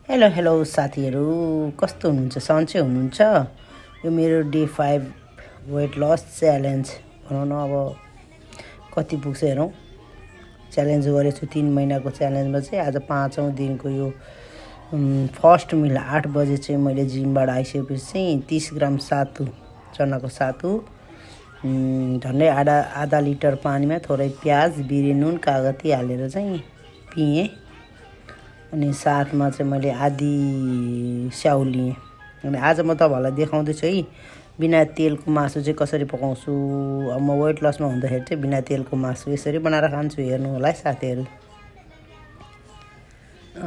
Hello hello साथीहरू, कस्तो हुनुहुन्छ? सन्चै हुनुहुन्छ? यो मेरो डे 5 वेट लस च्यालेन्ज भनौँ न। अब कति पुग्छ हेरौँ। च्यालेन्ज गरेको छु 3 महिनाको च्यालेन्जमा चाहिँ आज 5औँ दिनको यो फर्स्ट मिल 8 बजे चाहिँ मैले जिमबाट आइसकेपछि चाहिँ 30 ग्राम सातु, चनाको सातु, झन्डै आधा लिटर पानीमा थोरै प्याज, बिरे नुन, कागती हालेर चाहिँ पिएँ। अनि साथमा चाहिँ मैले आधी स्याउ लिएँ। अनि आज म तपाईँहरूलाई देखाउँदैछु है बिना तेलको मासु चाहिँ कसरी पकाउँछु। अब म वेट लसमा हुँदाखेरि चाहिँ बिना तेलको मासु यसरी बनाएर खान्छु, हेर्नु होला है साथीहरू।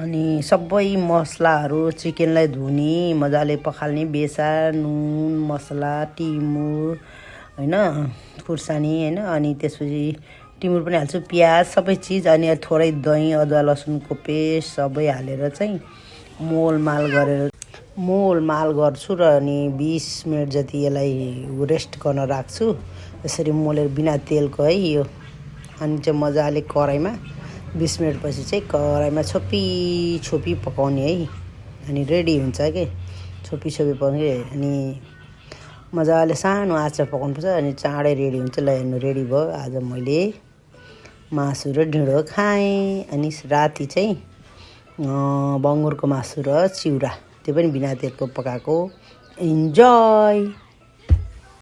अनि सबै मसलाहरू चिकनलाई धुने, मजाले पखाल्ने, बेसार, नुन, मसला, टिमुर हैन, खुर्सानी हैन, अनि त्यसपछि टिमुर पनि हाल्छु, प्याज, सबै चिज, अनि थोरै दही, अदुवा लसुनको पेस्ट सबै हालेर चाहिँ मोलमाल गर्छु र अनि 20 मिनट जति यसलाई रेस्ट गर्न राख्छु। यसरी मोलेर बिना तेलको है यो। अनि चाहिँ मजाले कराईमा 20 मिनटपछि चाहिँ कराईमा छोपी पकाउने है। अनि रेडी हुन्छ के छोपी पकाउने। अनि मजाले सानो आँचमा पकाउनुपर्छ, अनि चाँडै रेडी हुन्छ। ल हेर्नु, रेडी भयो। आज मैले मासु र ढिँडो खाएँ। अनि राति चाहिँ बङ्गुरको मासु र चिउरा, त्यो पनि बिना तेलको पकाएको। इन्जोय।